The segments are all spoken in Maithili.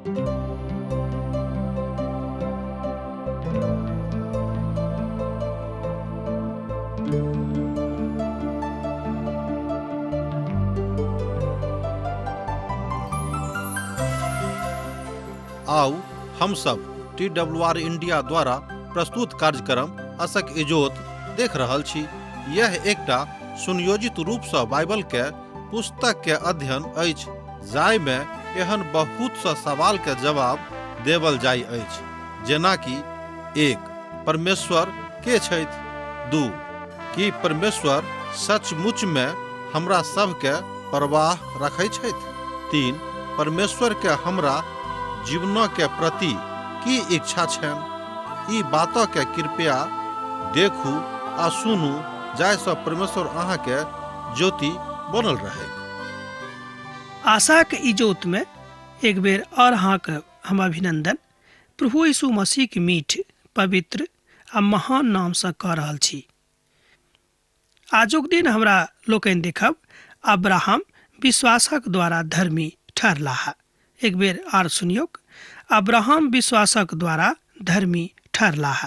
आउ हम सब टी डब्ल्यू आर इंडिया द्वारा प्रस्तुत कार्यक्रम असक इजोत देख रहल छी। यह एकटा सुनियोजित रूप सँ बाइबल के पुस्तक के अध्ययन अछि जाहि में एहन बहुत सँ सवाल के जवाब देवल जाय अछि, जेना कि 1 परमेश्वर के छथि, 2 की परमेश्वर सचमुच में हमरा सब के परवाह रखै छथि, 3 परमेश्वर के हमरा जीवन के प्रति की इच्छा छनि। ई बात के कृपया देखू आ सुनू जाहिसँ परमेश्वर अहाँके ज्योति बनल रहै। आशाक इजोत में एक बेर और अहाँके हम अभिनंदन प्रभु यीशु मसीह के मीठ पवित्र आ महान नाम से कऽ रहल छी। आजुक दिन हमरा लोकनि देखब अब्राहम विश्वासक द्वारा धर्मी ठहरलाह। एक बेर आर सुनियोक, अब्राहम विश्वासक द्वारा धर्मी ठहरलाह।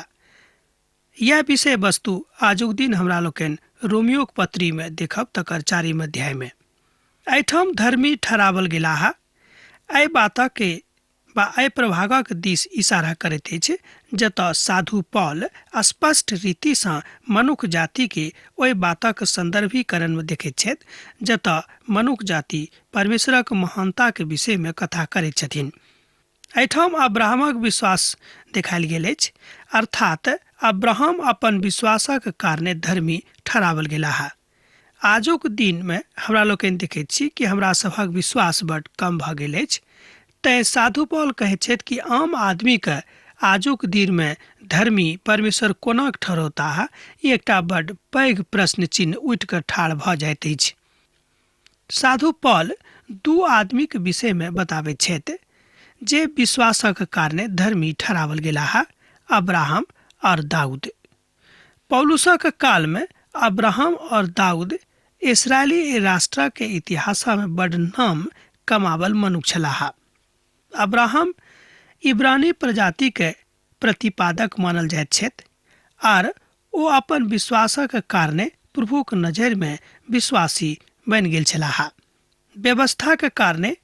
यह विषय वस्तु आजुक दिन हमरा लोकनि रोमियोक पत्री में देखब तकर 4 अध्याय में। एहिठाम धर्मी ठहरावल गेलाह एहि बातक के बा एहि प्रभागक दिस इशारा करैत अछि जतऽ साधु पॉल स्पष्ट रीतिसँ मनुख जाति के ओहि बातक संदर्भीकरण में देखैत छथि जतऽ मनुख जाति परमेश्वरक महानता के विषय में कथा करैत छथिन। एहिठाम अब्राहमक विश्वास देखायल गेल अछि, अर्थात अब्राहम अपन विश्वासक कारणे धर्मी ठहरावल गेलाह। आजुक दिन में हमरा लोकनि देखैत छी कि हमरा सभक विश्वास बड कम भऽ गेल अछि। तैं साधु पॉल कहैत छथि कि आम आदमी के आजुक दिन में धर्मी परमेश्वर कोना ठहरौताह, ई एकटा बड पैघ प्रश्न चिन्ह उठि कऽ ठाढ़ भऽ जाइत अछि। साधु पॉल 2 आदमी के विषय में बताबैत छथि जे विश्वासक कारणे धर्मी ठहरावल गेलाह, अब्राहम और दाऊद। पौलुसक काल में अब्राहम और दाऊद इसराइली राष्ट्र के इतिहास में बड नाम कमावल मनुख छलाह। अब्राहम इब्रानी प्रजाति के प्रतिपादक मानल जाइत छथि आर ओ अपन विश्वासक कारणे प्रभुक नजर में विश्वासी बनि गेल छलाह। व्यवस्था के कारणे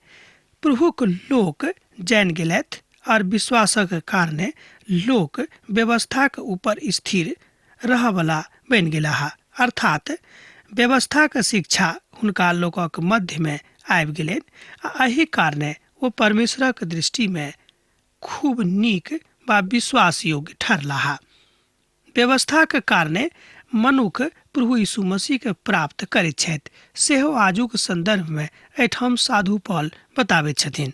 प्रभुक लोक जानि गेलथि और विश्वासक कारणे लोक व्यवस्थाक ऊपर स्थिर रहऽवला बनि गेलाह, अर्थात व्यवस्थाक शिक्षा हुनका लोकक मध्य में आबि गेलनि आ एहि कारणे ओ परमेश्वरक दृष्टि में खूब नीक वा विश्वास योग्य ठहरलाह। व्यवस्थाक कारणे मनुख प्रभु यीशु मसीह के प्राप्त करैत छथि, सेहो आजुक संदर्भ में एहिठाम साधु पॉल बताबैत छथिन।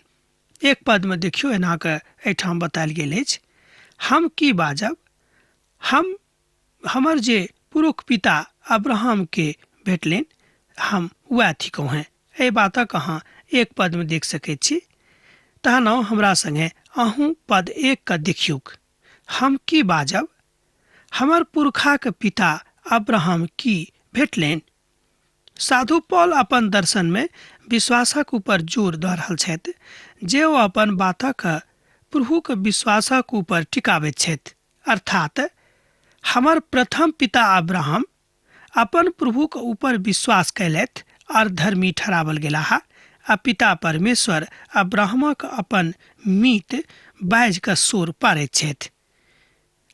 एक पद में देखियो एना के एहिठाम बतायल गेल अछि, हम की बाजब, हमर जे पुरुख पिता अब्राहम के भेटलनि हम वएह थिकहुँ हेँ। एहि बातक अहाँ एक पद में देख सकैत छी। तहन हमरा संगे अहूँ पद 1 के देखियौक, हम की बाजब, हमर पुरखाक पिता अब्राहम की भेटलनि। साधु पॉल अपन दर्शन में विश्वासक ऊपर जोर दऽ रहल छथि जे ओ अपन बातक प्रभुक विश्वासक ऊपर टिकाबैत छथि, अर्थात हमर प्रथम पिता अब्राहम अपन प्रभुक ऊपर विश्वास कयलथि और धर्मी ठहरावल गेलाह आ पिता परमेश्वर अब्राहमक अपन मीत बाजि कऽ सोर पारैत छथि।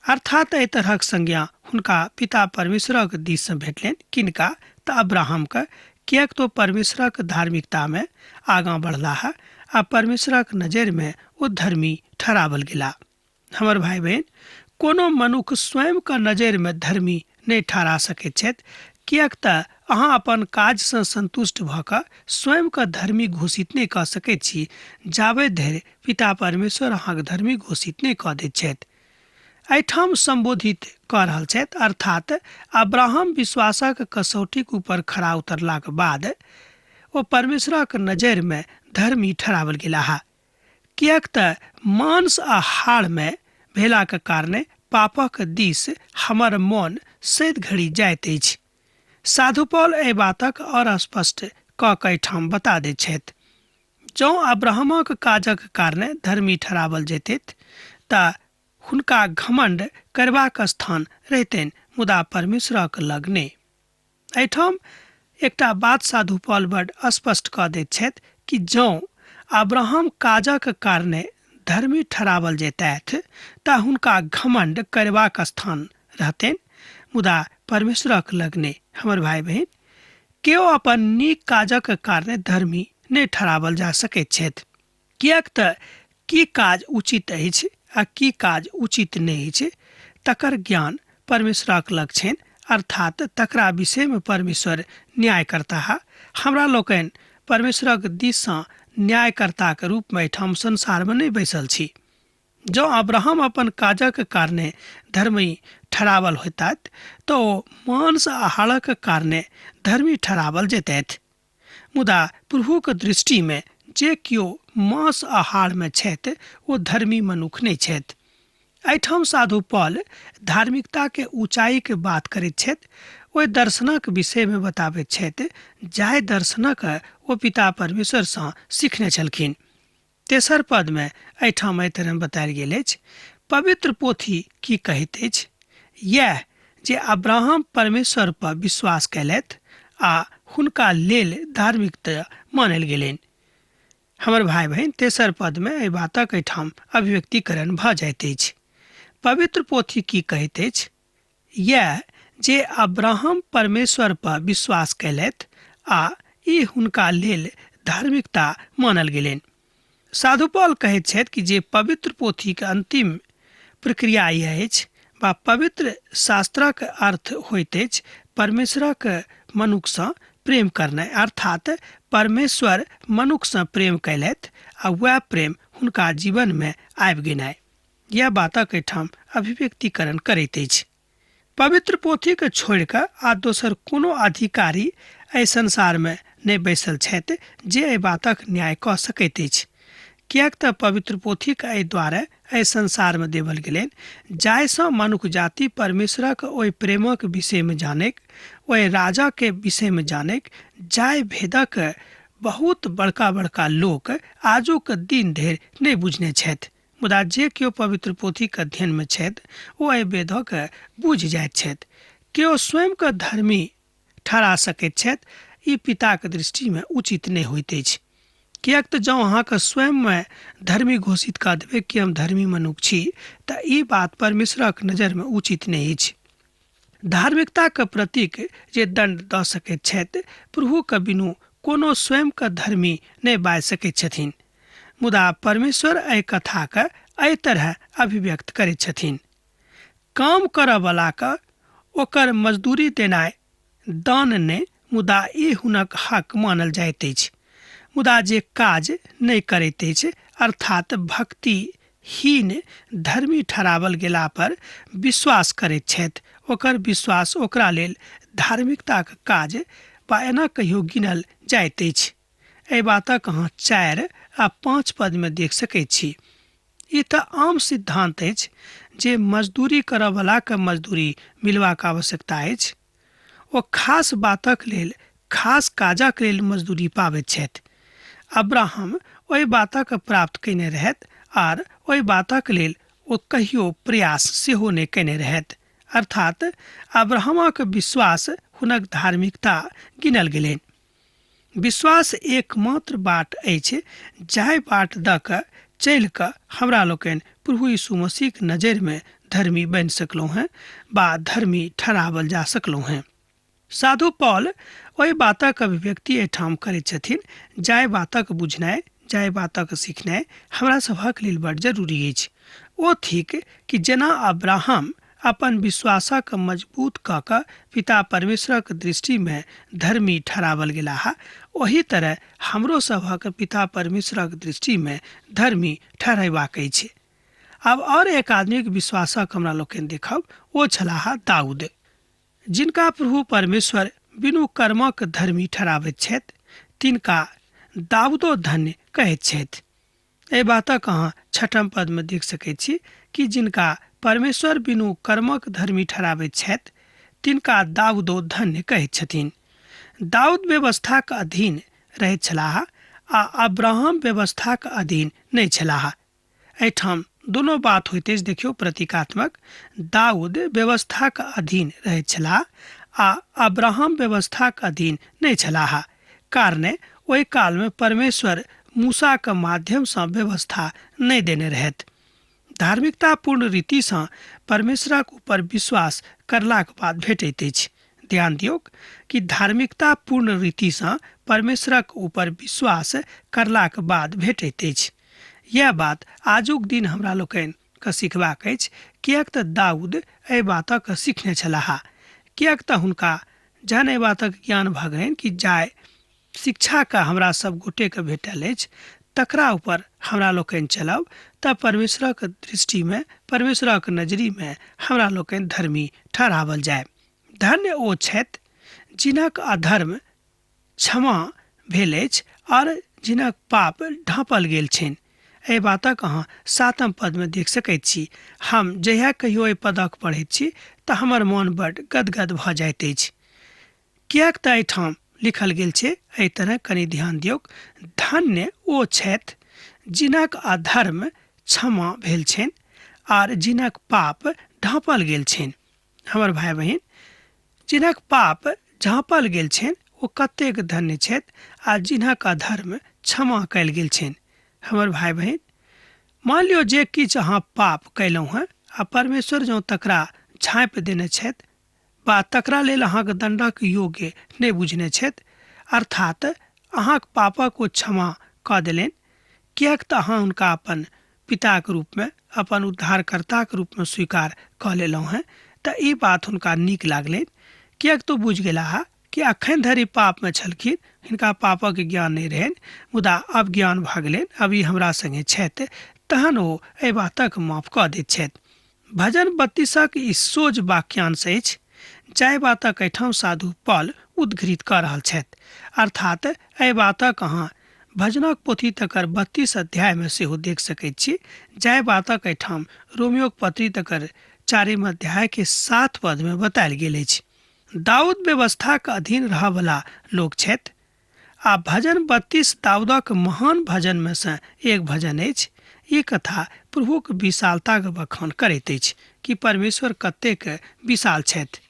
अर्थात एहि तरहक संज्ञा हुनका पिता परमेश्वरक दिस सँ भेटलनि, किनका? तऽ अब्राहमके, किएक तऽ ओ परमेश्वरक धार्मिकता में आगाँ बढ़लाह आ परमेश्वरक नजरि में ओ धर्मी ठहरावल गेलाह। हमर भाई बहन, कोनो मनुख स्वयं के नजरि में धर्मी नहि ठहरा सकैत छथि, किएक तऽ अहाँ अपन काज सँ संतुष्ट भऽ कऽ स्वयं के धर्मी घोषित नहि कऽ सकैत छी जाबे धरि पिता परमेश्वर अहाँके धर्मी घोषित नहि कऽ दैत छथि। एहिठाम संबोधित कऽ रहल छथि, अर्थात अब्राहम विश्वासक कसौटीक ऊपर खरा उतरलाक बाद ओ परमेश्वरक नजरि में धर्मी ठहरावल गेलाह, किएक तऽ मांस आ हाड़ में भेलाक कारणे पापक दिस हमर मन सैद घड़ी जाइत अछि। साधु पॉल एहि बातक और स्पष्ट कऽ कऽ एहिठाम बता दैत छथि। जँ अब्राहमक काजक कारणे धर्मी ठहरावल जेतथि तऽ हुनका घमण्ड करबाक स्थान रहितनि, मुदा परमेश्वरक लग नहि। एहिठाम एकटा बात साधु पॉल बड स्पष्ट कऽ दैत छथि कि जँ अब्राहम काजक कारणे धर्मी ठहरावल जेतथि तऽ हुनका घमण्ड करबाक स्थान रहतनि, मुदा परमेश्वरक लग नहि। हमर भाय बहिन, केओ अपन नीक काजक कारणे धर्मी नहि ठहरावल जा सकैत छथि, किएक तऽ की काज उचित अछि आ की काज उचित नहि अछि तकर ज्ञान परमेश्वरक लग छनि, अर्थात तकरा विषयमे परमेश्वर न्याय करताह। हमरा लोकनि परमेश्वरक दिससँ न्यायकर्ताक रूपमे एहिठाम संसारमे नहि बैसल छी। जँ अब्राहम अपन काजक कारणे धर्मी ठहरावल होइतथि तऽ ओ मांस आ हाड़क कारणे धर्मी ठहरावल जेतथि, मुदा प्रभुक दृष्टिमे जे केओ मांस आ हाड़मे छथि ओ धर्मी मनुख नहि छथि। एहिठाम साधु पॉल धार्मिकताके ऊँचाइके बात करैत छथि, ओहि दर्शनक विषयमे बताबैत छथि जाहि दर्शनक ओ पिता परमेश्वरसँ सीखने छलखिन। तेसर पदमे एहिठाम एहि तरह बतायल गेल अछि, पवित्र पोथी की कहैत अछि? यैह जे अब्राहम परमेश्वर पर विश्वास कयलथि आ हुनका लेल धार्मिकता मानल गेलनि। हमर भाय बहिन, तेसर पदमे एहि बातक एहिठाम अभिव्यक्तिकरण भऽ जाइत अछि। पवित्र पोथी की कहैत अछि? यैह जे अब्राहम परमेश्वर पर विश्वास कयलथि आ ई हुनका लेल धार्मिकता मानल गेलनि। साधु पॉल कहैत छथि कि जे पवित्र पोथीक अंतिम प्रक्रिया यैह अछि वा पवित्र शास्त्रक अर्थ होइत अछि परमेश्वरक मनुखसँ प्रेम करनाइ, अर्थात परमेश्वर मनुखसँ प्रेम कयलथि आ वएह प्रेम हुनका जीवनमे आबि गेनाइ। यैह बातक एहिठाम अभिव्यक्तिकरण करैत अछि। पवित्र पोथीके छोड़ि कऽ आ दोसर कोनो अधिकारी एहि संसारमे नहि बैसल छथि जे एहि बातक न्याय कऽ सकैत अछि, किएक तँ पवित्र पोथीक एहि द्वारे एहि संसारमे देबल गेलनि जाहिसँ मनुख जाति परमेश्वरक ओहि प्रेमक विषयमे जानैक, ओहि राजाके विषयमे जानैक जाहि भेदक बहुत बड़का बड़का लोक आजुक दिन धरि नहि बुझने छथि। मुदा जे केओ पवित्र पोथीक अध्ययनमे छथि ओ एहि वेदक बुझि जाइत छथि। केओ स्वयंके धर्मी ठहरा सकैत छथि, ई पिताक दृष्टिमे उचित नहि होइत अछि। किएक तऽ जँ अहाँके स्वयंमे धर्मी घोषित कऽ देबै कि हम धर्मी मनुख छी, तऽ ई बात परमेश्वरक नजरिमे उचित नहि अछि। धार्मिकताक प्रतीक जे दण्ड दऽ सकैत छथि, प्रभुके बिनु कोनो स्वयंके धर्मी नहि बाजि सकैत छथिन। मुदा परमेश्वर एहि कथाके एहि तरह अभिव्यक्त करैत छथिन, काम करऽवलाके ओकर मजदूरी देनाइ दान नहि, मुदा ई हुनक हक मानल जाइत अछि। मुदा जे काज नहि करैत अछि, अर्थात भक्तिहीन धर्मी ठहरावल गेला पर विश्वास करैत छथि, ओकर विश्वास ओकरा लेल धार्मिकताक काज वा एना कहियो गिनल जाइत अछि। एहि बातक अहाँ 4 आ 5 पदमे देख सकैत छी। ई तऽ आम सिद्धांत अछि जे मजदूरी करऽवलाके मजदूरी मिलबाक आवश्यकता अछि। ओ खास बातक लेल खास काजक लेल मजदूरी पाबैत छथि। अब्राहम ओहि बातक प्राप्त कयने रहथि आर ओहि बातक लेल ओ कहियो प्रयास सेहो नहि कयने रहथि। अर्थात अब्राहमक विश्वास हुनक धार्मिकता गिनल गेलनि। विश्वास एकमात्र बाट अछि जाहि बाट दऽ कऽ चलि कऽ हमरा लोकनि प्रभु यीशु मसीहक नजरिमे धर्मी बनि सकलहुँ हेँ वा धर्मी ठहरावल जा सकलहुँ हेँ। साधु पॉल ओहि बातक अभिव्यक्ति एहिठाम करैत छथिन जाहि बातक बुझनाइ, जाहि बातक सिखनाइ हमरा सभक लेल बड़ जरूरी अछि। ओ थिक कि जेना अब्राहम अपन विश्वासक मजबूत कऽ कऽ पिता परमेश्वरक दृष्टिमे धर्मी ठहरावल गेलाह, ओही तरह हमरो सभक पिता परमेश्वरक दृष्टिमे धर्मी ठहरेबाक अछि। आब आओर एक आदमीक विश्वासक हमरा लोकनि देखब, ओ छलाह दाऊद, जिनका प्रभु परमेश्वर बिनु कर्मक धर्मी ठहराबैत छथि, तिनका दाऊदो धन्य कहैत छथि। एहि बातक अहाँ 6 पदमे देख सकैत छी कि जिनका परमेश्वर बिनु कर्मक धर्मी ठहराबैत छथि, तिनका दाऊदो धन्य कहैत छथिन। दाऊद व्यवस्थाक अधीन रहैत छलाह आ अब्राहम व्यवस्थाक अधीन नहि छलाह। एहिठाम दुनू बात होइत अछि। देखियौ, प्रतीकात्मक दाऊद व्यवस्थाक अधीन रहैत छलाह आ अब्राहम व्यवस्थाक अधीन नहि छलाह, कारणे ओहि कालमे परमेश्वर मूसाक माध्यमसँ व्यवस्था नहि देने रहथि। धार्मिकतापूर्ण रीतिसँ परमेश्वरक ऊपर विश्वास करलाक बाद भेटैत अछि। ध्यान दियौक कि धार्मिकतापूर्ण रीतिसँ परमेश्वरक ऊपर विश्वास करलाक बाद भेटैत अछि। यैह बात आजुक दिन हमरा लोकनिके सिखबाक अछि, किएक तऽ दाऊद एहि बातक सिखने छलाह। किएक तऽ हुनका जहन एहि बातक ज्ञान भऽ गेलनि कि जाय शिक्षाके हमरा सब गोटेके भेटल अछि तकरा ऊपर हमरा लोकनि चलब तऽ परमेश्वरक दृष्टिमे, परमेश्वरक नजरिमे हमरा लोकनि धर्मी ठहरावल जायब। धन्य ओ छथि जिनक अधर्म क्षमा भेल अछि आओर जिनक पाप ढाँपल गेल छनि। एहि बातक अहाँ 7 पदमे देख सकैत छी। हम जहिया कहियो एहि पदक पढ़ैत छी तऽ हमर मोन बड्ड गदगद भऽ जाइत अछि, किएक तऽ एहिठाम लिखल गेल छै एहि तरह, कनि ध्यान दियौक, धन्य ओ छथि जिनक अधर्म क्षमा भेल छनि आर जिनक पाप ढाँपल गेल छनि। हमर भाय बहिन, जिनक पाप झाँपल गेल छनि ओ कतेक धन्य छथि आ जिनक अधर्म क्षमा कयल गेल छनि। हमर भाय बहिन, मान लियौ जे किछु अहाँ पाप कयलहुँ हेँ आ परमेश्वर जँ तकरा झाँपि देने छथि वा तकरा लेल अहाँक दण्डक योग्य नहि बुझने छथि, अर्थात अहाँक पापक ओ क्षमा कऽ देलनि, किएक तऽ अहाँ हुनका अपन पिताक रूपमे, अपन उद्धारकर्ताक रूपमे स्वीकार कऽ लेलहुँ हेँ, तऽ ई बात हुनका नीक लागलनि, किएक तऽ ओ बुझि गेलाह कि अखन धरि पापमे छलखिन, हिनका पापक ज्ञान नहि रहनि, मुदा आब ज्ञान भऽ गेलनि, आब ई हमरा सङ्गे छथि, तहन ओ एहि बातक माफ कऽ दैत छथि। भजन 32 ई सोझ वाक्यांश अछि जाहि बातक एहिठाम साधु पॉल उद्घृत कऽ रहल छथि। अर्थात एहि बातक अहाँ भजनक पोथी तकर 32 अध्यायमे सेहो देख सकैत छी, जाहि बातक एहिठाम रोमियोक पत्री तकर 4 अध्यायके 7 पदमे बतायल गेल अछि। दाऊद व्यवस्थाक अधीन रहऽवला लोक छथि आ भजन 32 दाऊदक महान भजनमे सँ एक भजन अछि। ई कथा प्रभुक विशालताक बखान करैत अछि कि परमेश्वर कतेक विशाल छथि।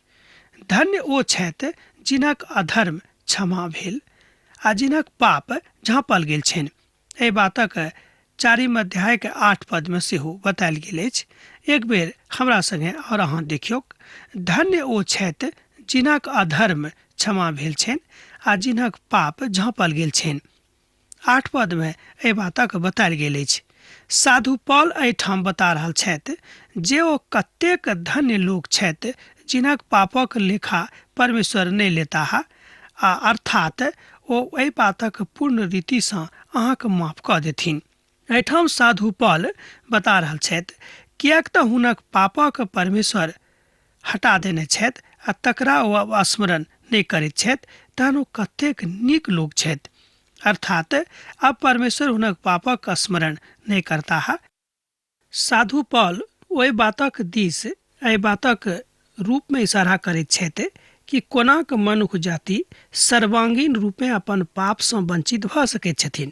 धन्य ओ छथि जिनक अधर्म क्षमा भेल आ जिनक पाप झाँपल गेल छनि। एहि बातक 4 अध्यायके 8 पदमे सेहो बतायल गेल अछि। एक बेर हमरा संगे और अहाँ देखियौक, धन्य ओ छथि जिनक अधर्म क्षमा भेल छनि आ जिनक पाप झाँपल गेल छनि। 8 पदमे एहि बातक बतायल गेल अछि। साधु पॉल एहिठाम बता रहल छथि जे ओ कतेक धन्य लोक छथि जिनक पापक लेखा परमेश्वर नहि लेताह आ अर्थात ओ एहि बातक पूर्ण रीतिसँ अहाँके माफ कऽ देथिन। एहिठाम साधु पॉल बता रहल छथि किएक तऽ हुनक पापक परमेश्वर हटा देने छथि आ तकरा ओ अब स्मरण नहि करैत छथि, तहन ओ कतेक नीक लोक छथि। अर्थात अब परमेश्वर हुनक पापक स्मरण नहि करताह। साधु पॉल ओहि बातक दिस एहि बातक रूपमे इशारा करैत छथि कि कोनाक मनुख जाति सर्वांगीण रूपे अपन पापसँ वंचित भऽ सकैत छथिन।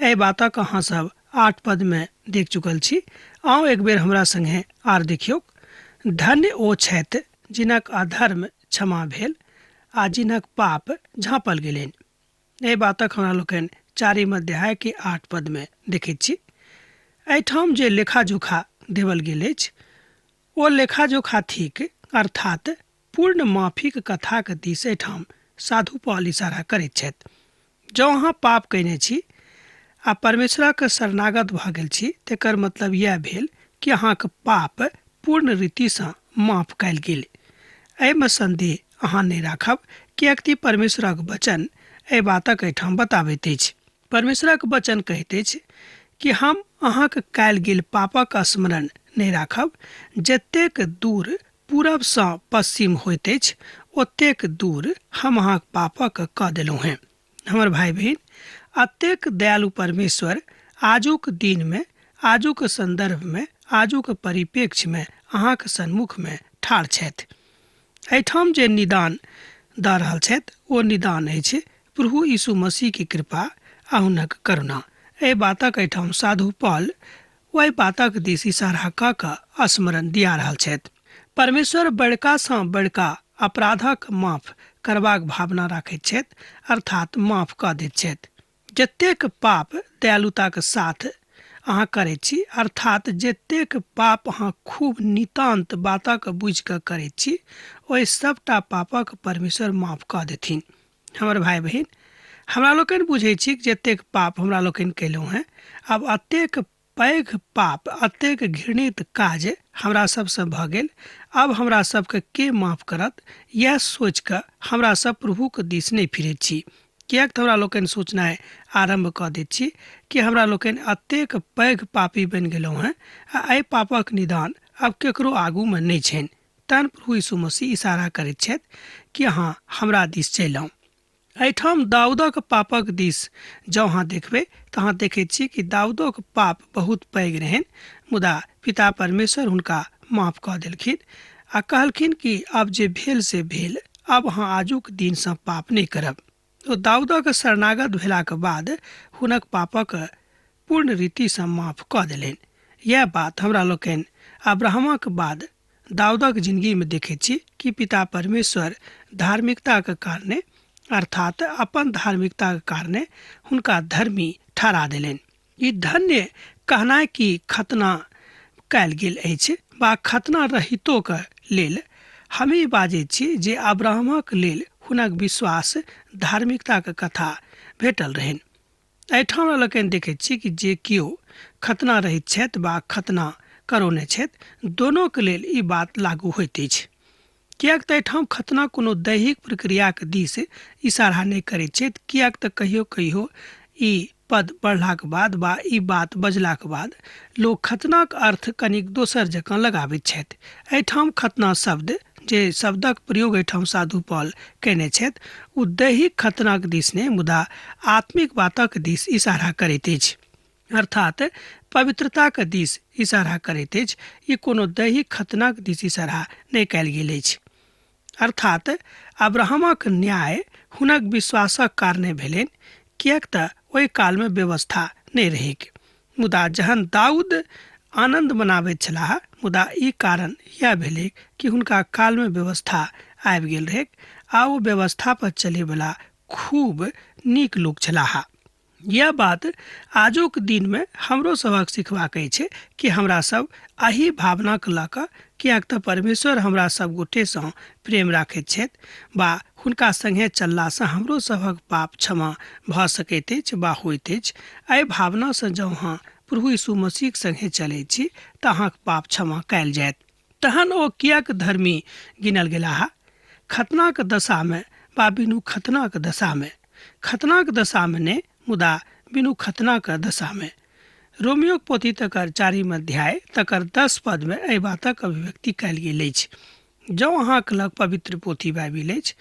एहि बातक अहाँ सब 8 पदमे देख चुकल छी। आउ एक बेर हमरा संगे आर देखियौक। धन्य ओ छथि जिनक अधर्म क्षमा भेल आ जिनक पाप झाँपल गेलनि। एहि बातक हमरा लोकनि 4 अध्यायके 8 पदमे देखैत छी। एहिठाम जे लेखा-जोखा देवल गेल अछि ओ लेखा-जोखा थिक, अर्थात पूर्ण माफीक कथाक दिस एहिठाम साधु पॉल इशारा करैत छथि। जँ अहाँ पाप कयने छी आ परमेश्वरक शरणागत भऽ गेल छी तेकर मतलब यैह भेल कि अहाँक पाप पूर्ण रीतिसँ माफ कयल गेल। एहिमे संदेह अहाँ नहि राखब, किएक कि परमेश्वरक वचन एहि बातक एहिठाम बताबैत अछि। परमेश्वरक वचन कहैत अछि कि हम अहाँक कयल गेल पापक स्मरण नहि राखब। जतेक दूर पूरबसँ पश्चिम होइत अछि ओतेक दूर हम अहाँक पापक कऽ देलहुँ हेँ। हमर भाय बहिन, अतेक दयालु परमेश्वर आजुक दिनमे, आजुक संदर्भमे, आजुक परिप्रेक्ष्यमे अहाँक सन्मुखमे ठाढ़ छथि। एहिठाम जे निदान दऽ रहल छथि ओ निदान अछि प्रभु यीशु मसीहके कृपा आ हुनक करुणा। एहि बातक एहिठाम साधु पॉल ओहि बातक दिस इशारा कऽ कऽ स्मरण दिया रहल छथि। परमेश्वर बड़का सँ बड़का अपराधक माफ करबाक भावना राखैत छथि, अर्थात माफ कऽ दैत छथि। जतेक पाप दयालुताक साथ अहाँ करैत छी, अर्थात जतेक पाप अहाँ खूब नितान्त बातक बुझि कऽ करैत छी, ओहि सभटा पापक परमेश्वर माफ कऽ देथिन। हमर भाय बहिन, हमरा लोकनि बुझै छी जतेक पाप हमरा लोकनि कयलहुँ हेँ, आब एतेक पैघ पाप, एतेक घृणित काज हमरा सबसँ भऽ गेल, आब हमरा सबके के माफ करत? इएह सोचि कऽ हमरा सब प्रभुके दिस नहि फिरैत छी, किएक तऽ हमरा लोकनि सोचनाइ आरम्भ कऽ दैत छी कि हमरा लोकनि एतेक पैघ पापी बनि गेलहुँ हेँ आ एहि पापक निदान आब केकरो आगूमे नहि छनि। तहन प्रभु यीशु मसीह इशारा करैत छथि कि अहाँ हमरा दिस चलि आउ। एहिठाम दाऊदक पापक दिस जँ अहाँ देखबै तऽ अहाँ देखैत छी कि दाऊदोक पाप बहुत पैघ रहनि, मुदा पिता परमेश्वर हुनका माफ कऽ देलखिन आ कहलखिन कि आब जे भेल से भेल, आब अहाँ आजुक दिनसँ पाप नहि करब। ओ दाऊदक शरणागत भेलाक बाद हुनक पापक पूर्ण रीतिसँ माफ कऽ देलनि। इएह बात हमरा लोकनि अब्राहमक बाद दाऊदक जिंदगीमे देखैत छी कि पिता परमेश्वर धार्मिकताक कारणे, अर्थात अपन धार्मिकताक कारणे हुनका धर्मी ठहरा देलनि। ई धन्य कहनाइ कि खतना कयल गेल अछि वा खतना रहितोक लेल हम ई बाजैत छी जे अब्राहमक लेल हुनक विश्वास धार्मिकताक कथा भेटल रहनि। एहिठाम हमरा लोकनि देखैत छी कि जे केओ खतना रहित छथि वा खतना करौने छथि, दोनोके लेल ई बात लागू होइत अछि, किएक तऽ एहिठाम खतना कोनो दैहिक प्रक्रियाक दिस इशारा नहि करैत छथि, किएक तऽ कहियो कहियो ई पद पढ़लाक बाद वा ई बात बजलाक बाद लोक खतनाक अर्थ कनिक दोसर जकाँ लगाबैत छथि। एहिठाम खतना शब्द, जे शब्दक प्रयोग एहिठाम साधु पॉल कयने छथि, ओ दैहिक खतनाक दिस नहि मुदा आत्मिक बातक दिस इशारा करैत अछि, अर्थात पवित्रताक दिस इशारा करैत अछि। ई कोनो दैहिक खतनाक दिस इशारा नहि कयल गेल अछि। अर्थात अब्राहमक न्याय हुनक विश्वासक कारणे भेलनि, किएक तऽ ओहि कालमे व्यवस्था नहि रहैक। मुदा जहन दाऊद आनन्द मनाबैत छलाह, मुदा ई कारण इएह भेलै कि हुनका कालमे व्यवस्था आबि गेल रहैक आ ओ व्यवस्था पर चलैवला खूब नीक लोक छलाह। यह बात आजुक दिनमे हमरो सभक सिखबाक अछि कि हमरा सब एहि भावनाके लऽ कऽ, किएक तऽ परमेश्वर हमरा सब गोटेसँ प्रेम राखैत छथि वा हुनका संगे चललासँ हमरो सभक पाप क्षमा भऽ सकैत अछि वा होइत अछि। एहि भावनासँ जँ अहाँ प्रभु यीशु मसीहक संगे चलैत छी तऽ अहाँक पाप क्षमा कयल जायत। तहन ओ किएक धर्मी गिनल गेलाह? खतनाक दशामे वा बिनु खतनाक दशामे? खतनाक दशामे नहि, मुदा बिनु खतनाक दशामे। रोमियोक पोथी तकर 4 अध्याय तकर 10 पदमे एहि बातक अभिव्यक्ति कयल गेल अछि। जँ अहाँक लग पवित्र पोथी बाइबिल अछि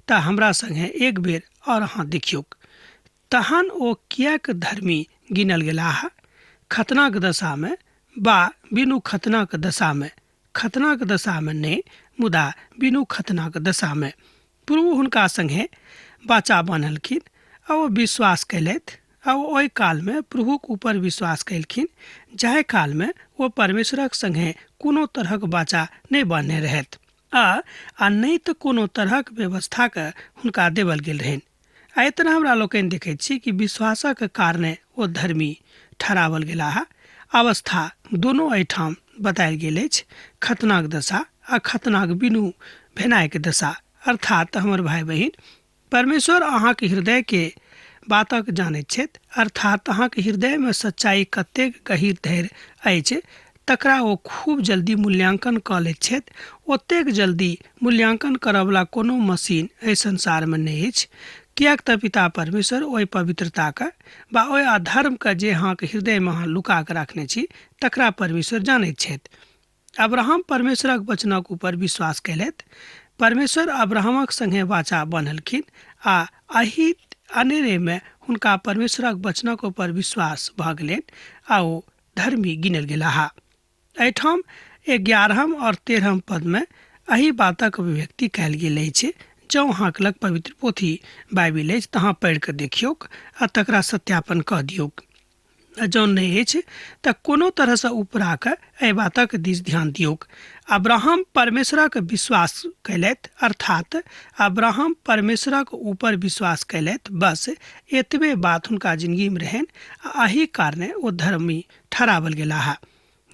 तऽ हमरा संगे एक बेर आओर अहाँ देखियौक। तहन ओ किएक धर्मी गिनल गेलाह? खतनाक दशामे वा बिनु खतनाक दशामे? खतनाक दशामे नहि, मुदा बिनु खतनाक दशामे। प्रभु हुनका संगे वाचा बान्हलखिन आ ओ विश्वास कयलथि आ ओ ओहि कालमे प्रभुक ऊपर विश्वास कयलखिन जाहि कालमे ओ परमेश्वरक संगे कोनो तरहक वाचा नहि बान्हने रहथि आ नहि तऽ कोनो तरहक व्यवस्थाके हुनका देवल गेल रहनि। आ एहि तरह हमरा लोकनि देखैत छी कि विश्वासक कारणे ओ धर्मी ठहरावल गेलाह। अवस्था दोनो एहिठाम बतायल गेल अछि, खतनाक दशा आ खतनाक बिनु भेनाइके दशा। अर्थात हमर भाय बहिन, परमेश्वर अहाँके हृदयके बातक जानैत छथि, अर्थात अहाँके हृदयमे सच्चाइ कतेक गहीर धरि अछि तकरा ओ खूब जल्दी मूल्यांकन कऽ लैत छथि। ओतेक जल्दी मूल्यांकन करऽवला कोनो मशीन एहि संसारमे नहि अछि, किएक तऽ पिता परमेश्वर ओहि पवित्रताके वा ओहि अधर्मके जे अहाँके हृदयमे अहाँ लुका कऽ राखने छी तकरा परमेश्वर जानैत छथि। अब्राहम परमेश्वरक वचनक ऊपर विश्वास कयलथि। परमेश्वर अब्राहमक संगे वाचा बान्हलखिन आ एहि अनेरेमे हुनका परमेश्वरक वचनक ऊपर विश्वास भऽ गेलनि आ ओ धर्मी गिनल गेलाह। एहिठाम 11 और 13 पदमे एहि बातक अभिव्यक्ति कयल गेल अछि जँ अहाँके लग पवित्र पोथी बाइबिल अछि तऽ अहाँ पढ़ि कऽ देखियौक आ तकरा सत्यापन कऽ दियौक। आ जँ नहि अछि तऽ कोनो तरहसँ उपरा कऽ एहि बातक दिस ध्यान दियौक। अब्राहम परमेश्वरक विश्वास कयलथि, अर्थात अब्राहम परमेश्वरक ऊपर विश्वास कयलथि। बस एतबे बात हुनका जिंदगीमे रहनि आ एहि कारणे ओ धर्मी ठहरावल गेलाह।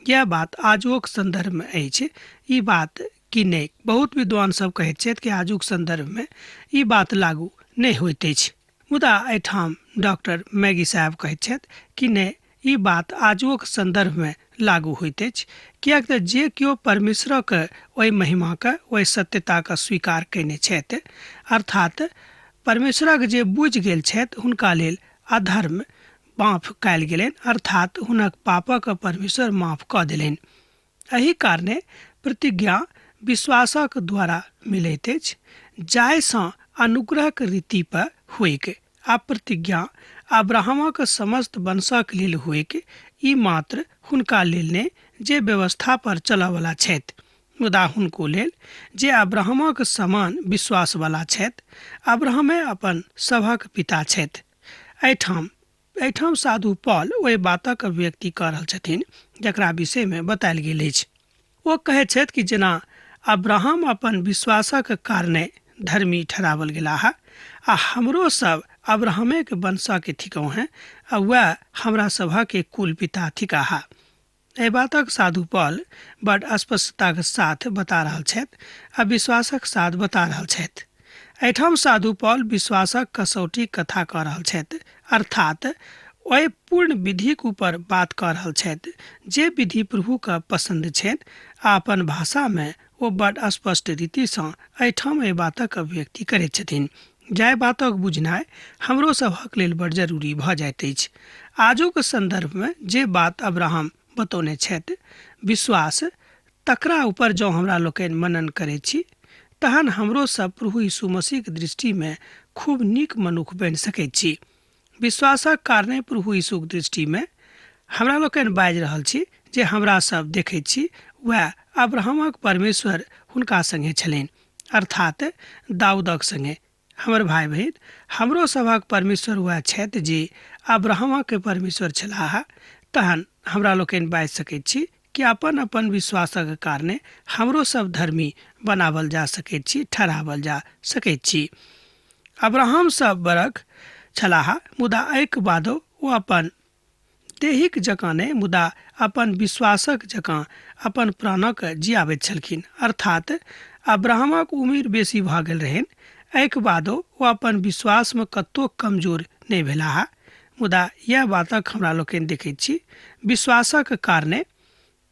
यैह बात आजुओक सन्दर्भमे अछि ई बात कि नहि? बहुत विद्वान सब कहैत छथि कि आजुक सन्दर्भमे ई बात लागू नहि होइत अछि। मुदा एहिठाम डॉक्टर मैगी साहेब कहैत छथि कि नहि, ई बात आजुओक सन्दर्भमे लागू होइत अछि, किएक तँ जे केओ परमेश्वरक ओहि महिमाक, ओहि सत्यताक स्वीकार कयने छथि, अर्थात् परमेश्वरक जे बुझि गेल छथि, हुनका लेल अधर्म माफ कयल गेलनि, अर्थात् हुनक पापक परमेश्वर माफ कऽ देलनि। एहि कारणे प्रतिज्ञा विश्वासक द्वारा मिलैत अछि, जाहिसँ अनुग्रहक रीति पर होइक, आ प्रतिज्ञा अब्राहमक समस्त वंशक लेल होइक, ई मात्र हुनका लेल नहि जे व्यवस्था पर चलऽ वला छथि, मुदा हुनको लेल जे अब्राहमक समान विश्वासवला छथि। अब्राहमे अपन सभक पिता छथि। एहिठाम एहिठाम साधु पॉल ओहि बातक अभिव्यक्ति कऽ रहल छथिन जकरा विषयमे बतायल गेल अछि। ओ कहैत छथि कि जेना अब्राहम अपन विश्वासक कारणे धर्मी ठहरावल गेलाह, आ हमरो सब अब्राहमेक वंशक थिकहुँ हेँ, आ वएह हमरा सभक कुल पिता थिकाह। एहि बातक साधु पॉल बड स्पष्टताक साथ बता रहल छथि आ विश्वासक साथ बता रहल छथि। एहिठाम साधु पॉल विश्वासक कसौटीक कथा कऽ रहल छथि, अर्थात ओहि पूर्ण विधिक ऊपर बात कऽ रहल छथि जे विधि प्रभुके पसन्द छनि, आ अपन भाषामे ओ बड स्पष्ट रीतिसँ एहिठाम एहि बातक अभिव्यक्ति करैत छथिन, जाहि बातक बुझनाइ हमरो सभक लेल बड जरूरी भऽ जाइत अछि। आजुक सन्दर्भमे जे बात अब्राहम बतौने छथि, विश्वास, तकरा ऊपर जँ हमरा लोकनि मनन करैत छी, तहन हमरो सब प्रभु यीशु मसीहक दृष्टिमे खूब नीक मनुख बनि सकैत छी। विश्वासक कारणे प्रभु यीशुक दृष्टिमे हमरा लोकनि बाजि रहल छी जे हमरा सब देखैत छी वएह अब्राहमक परमेश्वर हुनका संगे छलनि, अर्थात दाऊदक संगे। हमर भाय बहिन, हमरो सभक परमेश्वर वएह छथि जे अब्राहमक परमेश्वर छलाह। तहन हमरा लोकनि बाजि सकैत छी कि अपन अपन विश्वासक कारणे हमरो सब धर्मी बनावल जा सकैत छी, ठहरावल जा सकैत छी। अब्राहम सब बरख छलाह, मुदा एहिक बादो ओ अपन देहिक जकाँ नहि, मुदा अपन विश्वासक जकाँ अपन प्राणक जियाबैत छलखिन। अर्थात अब्राहमक उमिर बेसी भऽ गेल रहनि, एहिक बादो ओ अपन विश्वासमे कतहु कमजोर नहि भेलाह। मुदा इएह बातक हमरा लोकनि देखैत छी, विश्वासक कारणे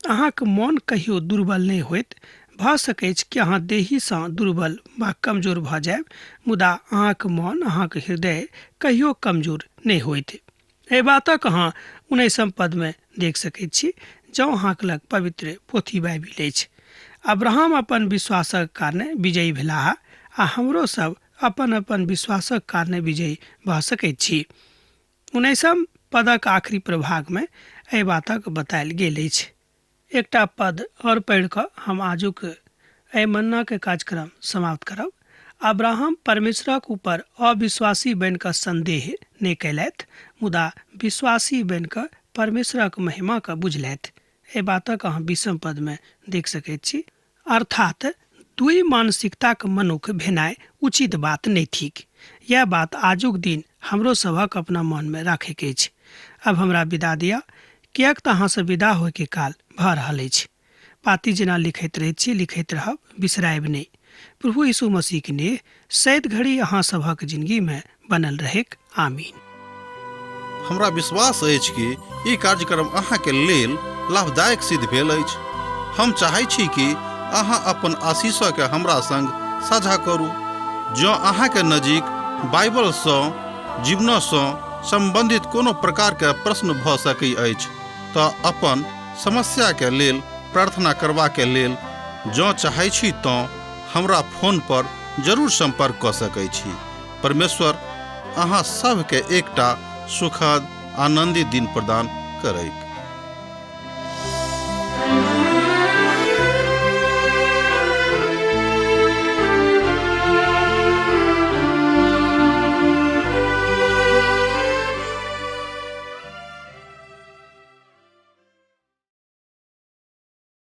अहाँक मोन कहियो दुर्बल नहि होयत। भऽ सकैछ कि अहाँ देहीसँ दुर्बल वा कमजोर भऽ जायब, मुदा अहाँक मोन, अहाँक हृदय कहियो कमजोर नहि होयत। एहि बातक अहाँ 19म पदमे देख सकैत छी, जँ अहाँक लग पवित्र पोथी बाइबिल अछि। अब्राहम अपन विश्वासक कारणे विजयी भेलाह, आ हमरो सब अपन अपन विश्वासक कारणे विजयी भऽ सकैत छी। 19म पदक आखिरी प्रभागमे एहि बातक बतायल गेल अछि। एकटा पद आओर पढ़ि कऽ हम आजुक एहि मन्नाके कार्यक्रम समाप्त करब। अब्राहम परमेश्वरक ऊपर अविश्वासी बनि कऽ संदेह नहि कयलथि, मुदा विश्वासी बनि कऽ परमेश्वरक महिमाके बुझलथि। एहि बातक अहाँ 20म पदमे देख सकैत छी। अर्थात दुई मानसिकताक मनुख भेनाइ उचित बात नहि थिक। यैह बात आजुक दिन हमरो सभक अपना मनमे राखैके अछि। आब हमरा विदा दिअ, किएक तऽ अहाँसँ विदा होइके काल भऽ रहल अछि। पाती जेना लिखैत रहैत छी, लिखैत रहब, बिसरायब नहि। प्रभु यीशु मसीहक नेह सैत घड़ी अहाँ सभक जिनगीमे बनल रहैक। आमीन। हमरा विश्वास अछि कि ई कार्यक्रम अहाँके लेल लाभदायक सिद्ध भेल अछि। हम चाहै छी कि अहाँ अपन आशीषके हमरा संग साझा करू। जँ अहाँके नजीक बाइबलसँ जीवनसँ सम्बन्धित कोनो प्रकारके प्रश्न भऽ सकै अछि तऽ अपन समस्याके लेल प्रार्थना करबाके लेल जँ चाहै छी तँ हमरा फोन पर जरूर सम्पर्क कऽ सकै छी। परमेश्वर अहाँ सभके एकटा सुखद आनन्दित दिन प्रदान करैत।